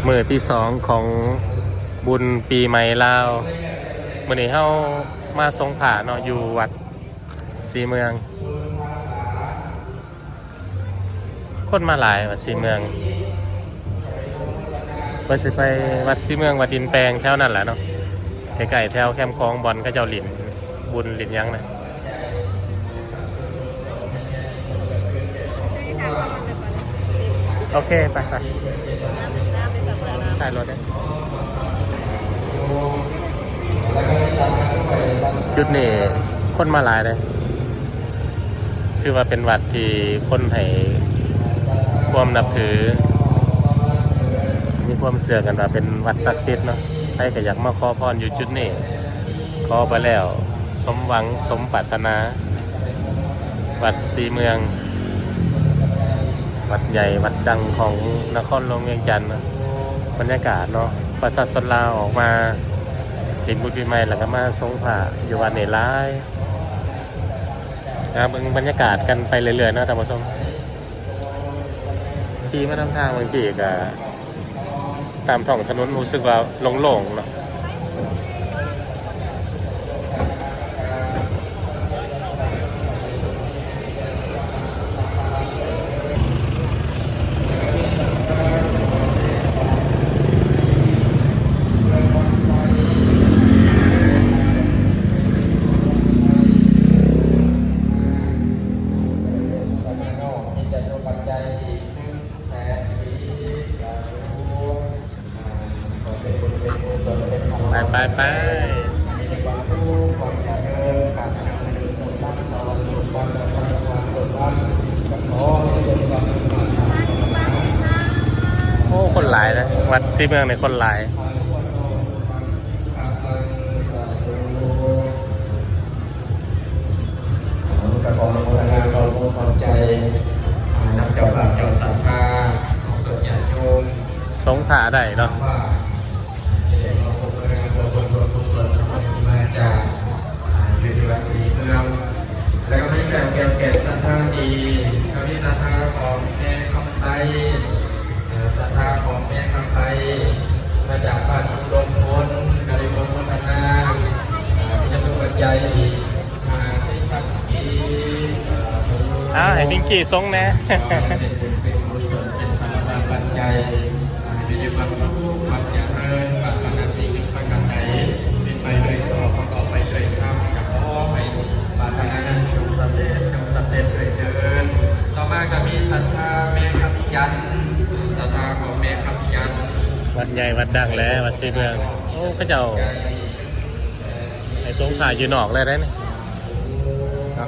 ມື້ທີສອງຂອງບຸນປີໃໝ່ລາວ. ມື້ນີ້ເຮົາມາສົງພະເນາະ ຢູ່ວັດສີເມືອງ. ຄົນມາຫຼາຍວັດສີເມືອງ. ວ່າຊິໄປວັດສີເມືອງ ວັດດິນແປງ ແຖວນັ້ນແຫຼະເນາະ, ໃກ້ໆແຖວແຄມຂອງ ບ່ອນເຂົາເຈົ້າຫຼິ້ນບຸນຫຼິ້ນຫຍັງນະ. ໂອເຄ ໄປ ໄປ ຖ່າຍລົດເດ້. ຈຸດນີ້ຄົນມາຫຼາຍເດ້. ຖືວ່າເປັນວັດທີ່ຄົນໃຫ້ຄວາມນັບຖື, ມີຄວາມເຊື່ອກັນວ່າເປັນວັດສັກສິດເນາະ. ໃຜກໍຢາກມາຂໍພອນຢູ່ຈຸດນີ້, ຂໍໄປແລ້ວສົມຫວັງສົມປາດຖະໜາ. ວັດສີເມືອງ ວັດໃຫຍ່ວັດດັງຂອງນະຄອນຫຼວງວຽງຈັນເນາະ. ບັນຍາກາດເນາະ ປະຊາຊົນລາວອອກມາຫຼິ້ນບຸນປີໃໝ່ ແລ້ວກໍມາສົງພະຢູ່ວັດນີ້ຫຼາຍ. ອ່າ ເບິ່ງບັນຍາກາດກັນໄປເລື້ອຍໆເນາະທ່ານຜູ້ຊົມ. ຂີ່ມານຳທາງເມື່ອກີ້ກະ ຕາມທ້ອງຖະໜົນຮູ້ສຶກວ່າໂລ່ງໆເນາະ. ໄປ ໄປ ໄປ. ໂອ້ ຄົນຫຼາຍນະ ວັດສີເມືອງນີ້ຄົນຫຼາຍ. ກໍຂໍອະນຸໂມທະນາ ຂໍບຸນຂອບໃຈ ອ່າ ນຳເຈົ້າພາບເຈົ້າສັດທາ ຂອງຕົນຍາດໂຍມ ສົງພະໄດ້ເນາະ ທີ່ໄດ້ມາພົບມາເພື່ອບຸນບຸນກຸສົນທີ່ມາຈາກ ອ່າ ຢູ່ທີ່ວັດສີເມືອງ ແລ້ວກໍມີແຂກແກ່ນສັດທາອີກ ກໍມີສັດທາຂອງແມ່ຄຳໄຕ ເອີ ສັດທາຂອງແມ່ຄຳໄຕ ມາຈາກບ້ານດອນໂພນ ກໍໄດ້ອະນຸໂມທະນາ ເອີ ມີຈຳນວນປັດໄຈອີກ ຫ້າສິບພັນກີບ ສາທຸ. ອ້າວ ໃຫ້ພິງກີສົ່ງແດ່. ຂໍໃຫ້ເປັນບຸນເປັນກຸສົນ ເປັນພະລະວະປັດໄຈ ໃຫ້ມີຄວາມສຸກຄວາມຈະເລີນ ປາດຖະໜາສິ່ງປະການໃດ ເປັນໄປດ້ວຍໂຊກ ປະກອບໄປດ້ວຍທຳ ກໍຂໍໃຫ້ປາດຖະໜານັ້ນຈົ່ງສຳເລັດ ຈົ່ງສຳເລັດດ້ວຍເທີ້ນ. ຕໍ່ມາກໍມີສັດທາແມ່ຄຳຈັນ ສັດທາຂອງແມ່ຄຳຈັນ ວັດໃຫຍ່ວັດດັງແຫຼະ ວັດສີເມືອງ. ໂອ້ ເຂົາເຈົ້າໃຫ້ສົງພະຢູ່ນອກແລ້ວໄດ໋ນີ້ເນາະ.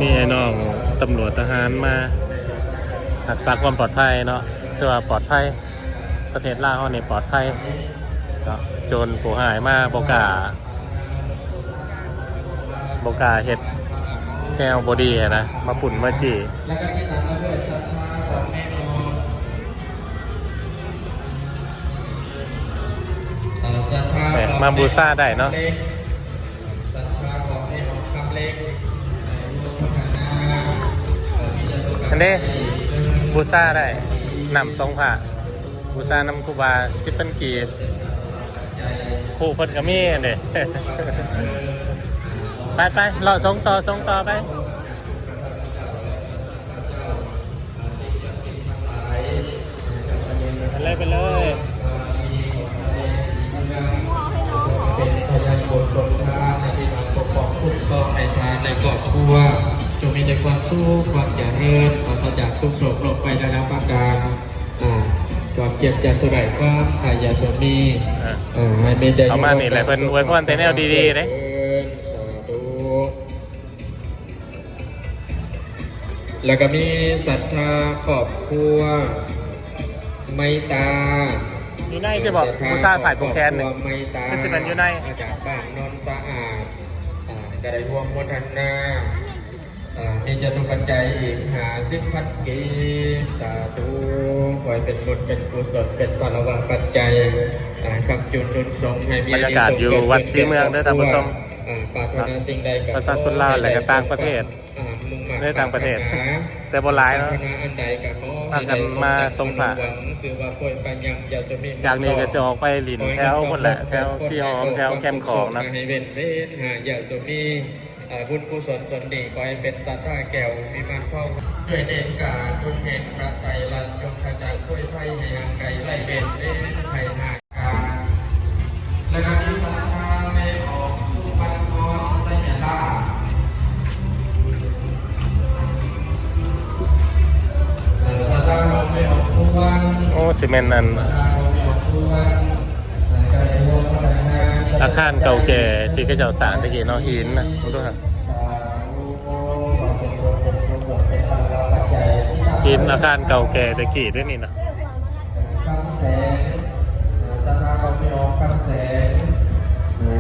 ມີອ້າຍນ້ອງຕຳຫຼວດທະຫານມາຮັກສາຄວາມປອດໄພເນາະ, ຖືວ່າປອດໄພ. ປະເທດລາວເຮົານີ້ປອດໄພເນາະ, ໂຈນຜູ້ຮ້າຍມາບໍ່ກ້າ ບໍ່ກ້າເຮັດແນວບໍ່ດີຫັ້ນນະ, ມາປຸ້ນມາຈີ້. ແລ້ວກໍຕິດຕາມມາດ້ວຍສັດທາຂອງແມ່ອອກ ເອີ ສັດທາຂອງ ມາບູຊາໄດ້ເນາະ. ສັດທາຂອງແມ່ອອກຄຳເລັກ ອັນນີ້ບູຊາໄດ້ ນ້ຳສົງພະ ບູຊານຳຄູບາ ສິບພັນກີບ. ຄູເພິ່ນກໍມີຫັ້ນເດ້. ໄປໆ ເລາະສົ່ງຕໍ່ ສົ່ງຕໍ່ໄປ. ໄປເລີຍ ໄປເລີຍ. ເປັນພະຍານບົນສົນທານ ໃຫ້ພີ່ນ້ອງປົກປ້ອງຄຸ້ມຄອງ ໃຫ້ທ່ານ ແລະ ຄອບຄົວ ຈົ່ງມີແຕ່ຄວາມສຸກ ຄວາມຈະເລີນ ປາສະຈາກທຸກໂສກໂລກໄພນານາປະການ. ອ່າ ຄວາມເຈັບຢ່າສູ່ໄດ້ ຄວາມໄຂ້ຢ່າສູ່ມີ. ອ່າ ເອີ ໃຫ້ມີແຕ່ ເຂົ້າມານີ້ແຫຼະ ເພິ່ນອວຍພອນແຕ່ແນວດີໆເດ້. ສາທຸ. ແລ້ວກໍມີສັດທາຄອບຄົວໄມຕາ ຢູ່ໃນທີ່ບອກ ຜູ້ຊາຍຝ່າຍຜູ້ແຄນນີ້ ຄືຊິແມ່ນຢູ່ໃນ ມາຈາກບ້ານໂນນສະອາດ ອ່າ ກໍໄດ້ຮ່ວມໂມທະນາ ອ່າ ມີຈະຕຸປັດໄຈອີກຫ້າສິບພັນກີບ. ສາທຸ ຂໍໃຫ້ເປັນບຸນເປັນກຸສົນ ເປັນພະລະວະປັດໄຈ ອ່າ ຄ້ຳຈູນໜູນສົ່ງໃຫ້ມີ ບັນຍາກາດຢູ່ວັດສີເມືອງເດີທ່ານຜູ້ຊົມ. ປາດຖະໜາສິ່ງໃດກໍ ປະຊາຊົນລາວ ແລະກໍຕ່າງປະເທດ ໃນຕ່າງປະເທດ ແຕ່ບໍ່ຫຼາຍເນາະ ພາກັນມາສົ່ງພະ ຈາກນີ້ກໍຊິອອກໄປຫຼິ້ນແຖວພຸ້ນແຫຼະ ແຖວສີຫອມ ແຖວແຄມຂອງເນາະ ໃຫ້ເວັນເວນຫາຢາສຸມີ ເອີ ບຸນກຸສົນສ່ວນດີ ຂໍໃຫ້ເປັນສັດທາແກ້ວວິມານທອງ ດ້ວຍເດຊະການບຸນແຫ່ງພະໄຕລັດ ຈົ່ງຂະຈັດໂພຍໄພໃຫ້ຫ່າງໄກ ໄລ່ເວນເວນໄພຫາການ ແລະກໍມີສັດທາແມ່ອອກສຸວັນທອນໄຊຍະລາ ເອີ ສັດທາຂອງແມ່ອອກພວງ ໂອ້ ຊິແມ່ນອັນ ສັດທາຂອງແມ່ອອກພວງ ອາຄານເກົ່າແກ່ທີ່ເຂົາເຈົ້າສ້າງແຕ່ກີ້ເນາະ ຫີນນະ ເບິ່ງດູຫັ້ນ ຫີນອາຄານເກົ່າແກ່ແຕ່ກີ້ເດ້ນີ້ນະ ຄຳແສງ ສັດທາຂອງແມ່ອອກຄຳແສງ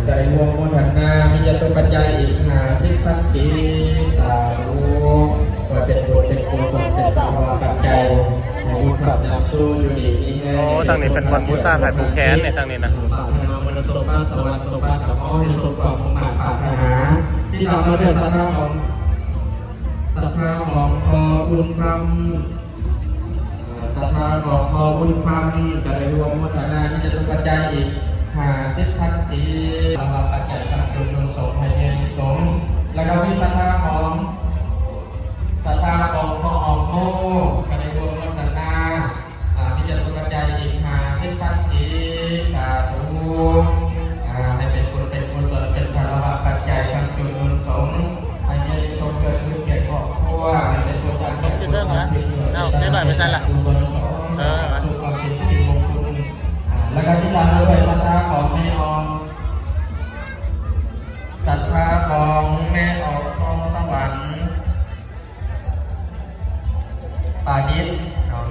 ໄດ້ຮ່ວມໂມທະນາ ມີຈະຕຸປັດໄຈອີກຫ້າສິບພັນກີບ ສາທຸ ເພື່ອເປັນບຸນເປັນກຸສົນ ເປັນພະລະວະປັດໄຈ ໃຫ້ບຸນຄ້ຳນຳຊູຢູ່ດີມີແຮງ ໂອ້ ທາງນີ້ເປັນບ່ອນບູຊາພະຜູກແຂນນີ້ ທາງນີ້ນະ ປາດຖະໜາມະນຸດສົມບັດ ສະຫວັນສົມບັດ ກໍຂໍໃຫ້ສົມຄວາມມຸ່ງມາດປາດຖະໜາ ຕິດຕາມມາດ້ວຍສັດທາຂອງ ສັດທາຂອງພໍ່ບຸນທຳ ເອີ ສັດທາຂອງພໍ່ບຸນທຳ ກໍໄດ້ຮ່ວມໂມທະນາ ມີຈະຕຸປັດໄຈອີກຫ້າສິບພັນກີບ ສຳລັບປັດໄຈທາງຈຸດນຸນສົງໃຫ້ແກ່ສົງ ແລ້ວກໍມີສັດທາຂອງ ສັດທາຂອງພໍ່ອອກໂມ ກໍໄດ້ຮ່ວມໂມທະນາ ອາ ມີຈະຕຸປັດໄຈອີກຫ້າສິບພັນກີບ ສາທຸ ອາ ໃຫ້ເປັນບຸນເປັນກຸສົນ ເປັນພະລະວະປັດໄຈທາງຈຸດນຸນສົງ ໃຫ້ມີສົມເກີດຂຶ້ນແກ່ຄອບຄົວ ໃຫ້ເປັນບຸນທາງແກ່ບຸນທາງພິດ ເອົາ ເດັກນ້ອຍໄປໃສລະ? ເອີ ສຸກຄວາມເປັນສິລິມຸງຄຸນ ອາ ແລ້ວກໍຕິດຕາມດ້ວຍສັດທາຂອງແມ່ອອກ ສັດທາຂອງແມ່ອອກທອງສະຫວັນ ປານິດເນາະ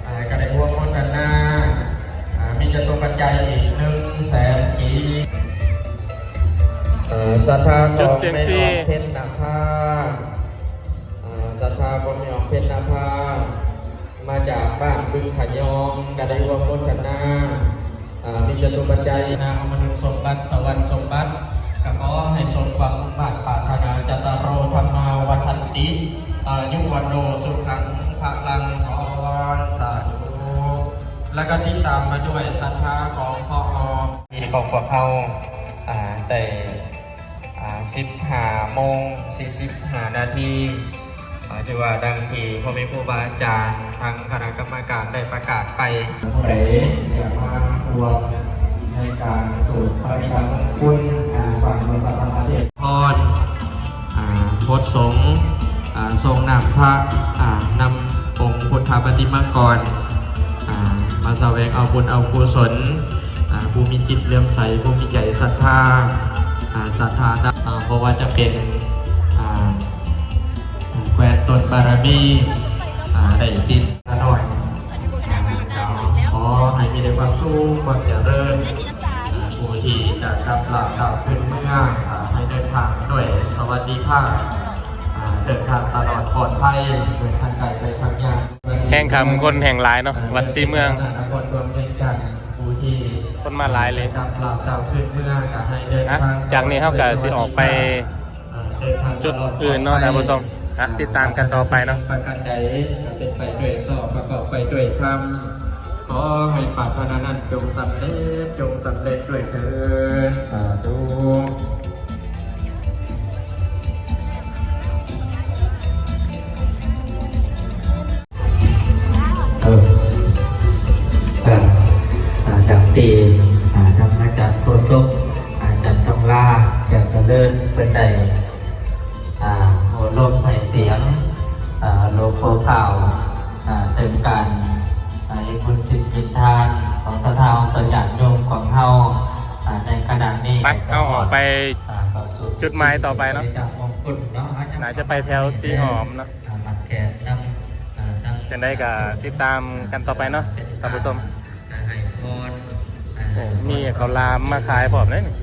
ເອີ ກໍໄດ້ຮ່ວມໂມທະນາ ເອີ ມີຈະຕຸປັດໄຈອີກໜຶ່ງແສນກີບ ເອີ ສັດທາຂອງແມ່ອອກເພັນນະພາ ເອີ ສັດທາຂອງແມ່ອອກເພັນນະພາ ມາຈາກບ້ານບຶງຂະຍອງ ກໍໄດ້ຮ່ວມໂມທະນາ ອາ ມີຈະຕຸປັດໄຈ ນາມະນຸດສົມບັດ ສະຫວັນສົມບັດ ກໍຂໍໃຫ້ສົມຄວາມມຸ່ງມາດປາດຖະໜາ ຈັດຕາໂຣ ທຳມາ ວັດທັນຕິ ອາຍຸ ວັນໂນ ສຸຂັງ ພະລັງ ພອນ ສາທຸ ແລ້ວກໍຕິດຕາມມາດ້ວຍສັດທາຂອງພໍ່ອອກ ມີຂອງພວກເຮົາ ອາ ໄດ້ ອາ ສິບຫ້າໂມງສີ່ສິບຫ້ານາທີ ອາ ຖືວ່າດັ່ງທີ່ພໍ່ແມ່ຄູບາອາຈານ ທາງຄະນະກຳມະການໄດ້ປະກາດໄປ ຜູ້ໃດຢາກມາຮ່ວມໃນການສູດພະລິຕະມຸງຄຸນ ອາ ສັງຄະສະມາເທດ ພອນ ອາ ໂພດສົງ ອາ ຊົງນ້ຳພະ ອາ ນຳອົງພຸດທະປະຕິມາກອນ ອາ ມາສະແຫວງເອົາບຸນເອົາກຸສົນ ອາ ຜູ້ມີຈິດເຫຼື້ອມໃສ ຜູ້ມີໃຈສັດທາ ອາ ສັດທາ ອາ ບໍ່ວ່າຈະເປັນ ອາ ແຄວ້ນຕົ້ນບາລະມີ ອາ ໄດ້ຕິດຕະໜອຍ ອາ ຂໍໃຫ້ມີແຕ່ຄວາມສຸກຄວາມຈະເລີນ ອາ ຜູ້ທີ່ຈະກັບລາວເຈົ້າຄືນເມືອ ອາ ໃຫ້ເດີນທາງດ້ວຍສະຫວັດດີພາບ ອາ ເດີນທາງຕະຫຼອດປອດໄພ ເດີນທາງໄກໄປທາງຍາກ ແຮງຄ່ຳຄົນແຮງຫຼາຍເນາະ ວັດສີເມືອງ ຄົນມາຫຼາຍເລີຍ ນະ ຈາກນີ້ເຮົາກໍຊິອອກໄປຈຸດອື່ນເນາະທ່ານຜູ້ຊົມ ນະ ຕິດຕາມກັນຕໍ່ໄປເນາະ ປະການໃດກໍເປັນໄປດ້ວຍຊອບ ປະກອບໄປດ້ວຍທຳ ຂໍໃຫ້ປາດຖະໜານັ້ນຈົ່ງສຳເລັດ ຈົ່ງສຳເລັດດ້ວຍເທີ້ນ ສາທຸ. ເອີ ອາ ດັ່ງທີ່ ອາ ທຳມາຈານໂຄສົກ ອາ ຈັນທອງລາ ແກ້ວຈະເລີນ ເພິ່ນໄດ້ ອາ ໂອ້ລົມໃຫ້ສຽງ ອາ ໂລໂກຂ່າວ ອາ ເຖິງການ ອາ ເຮັດບຸນສິນກິນທານຂອງສັດທາຂອງຕົນຍາດໂຍມຂອງເຮົາ ອາ ໃນຂະນະນີ້ ໄປ ເຮົາອອກໄປ ອາ ເຂົ້າສູ່ຈຸດໝາຍຕໍ່ໄປເນາະ ບໍລິຈາກມອງກຸນເນາະ ໜ້າຈະໄປແຖວສີຫອມເນາະ ອາ ມັດແຂນນຳ ອາ ທາງ ຈັ່ງໃດກໍຕິດຕາມກັນຕໍ່ໄປເນາະທ່ານຜູ້ຊົມ ໃຫ້ພອນ ໂອ້ ມີເຂົ້າຫຼາມມາຂາຍພ້ອມເດ້ນີ້